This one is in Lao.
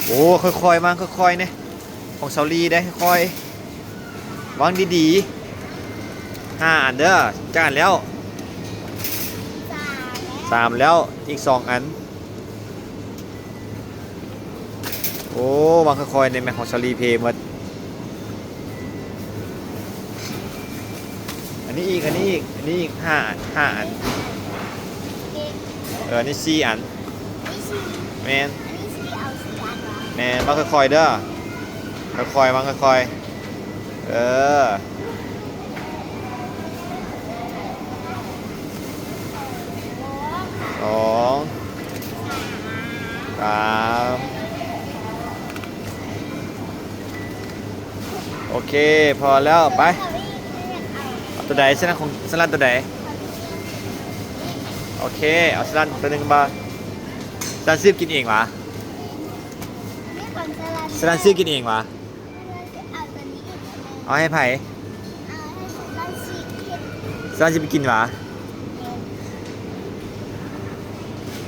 ໂອ້ ຄ່ອຍໆ ວາງຄ່ອຍໆ ເດ້ ຂອງສາວລີເດ້ ຄ່ອຍໆ ວາງດີໆ ຫ້າອັນເດີ ຈັກອັນແລ້ວ? ສາມແລ້ວ ສາມແລ້ວ ອີກສອງອັນ. ໂອ້ ວາງຄ່ອຍໆ ເດ້ ແມ່ນຂອງສາວລີເພໝົດ. ອັນນີ້ອີກ ອັນນີ້ອີກ ອັນນີ້ອີກ ຫ້າອັນ ຫ້າອັນ. ເອີ ອັນນີ້ສີ່ອັນ. ແມ່ນ ແມ່ນ ວາງຄ່ອຍໆ ເດີ ຄ່ອຍໆ ວາງຄ່ອຍໆ ເອີ ສອງ ສາມ ໂອເຄ ພໍແລ້ວ ໄປ ເອົາໂຕໃດ? ສະນັນຂອງ ສະນັນໂຕໃດ? ໂອເຄ ເອົາສະນັນໂຕໜຶ່ງບໍ່? ສະນັນຊື້ກິນເອງຫວາ? ສະນັນຊື້ກິນເອງຫວາ? ເອົາໃຫ້ໃຜ? ສະນັນຊິໄປກິນຫວາ?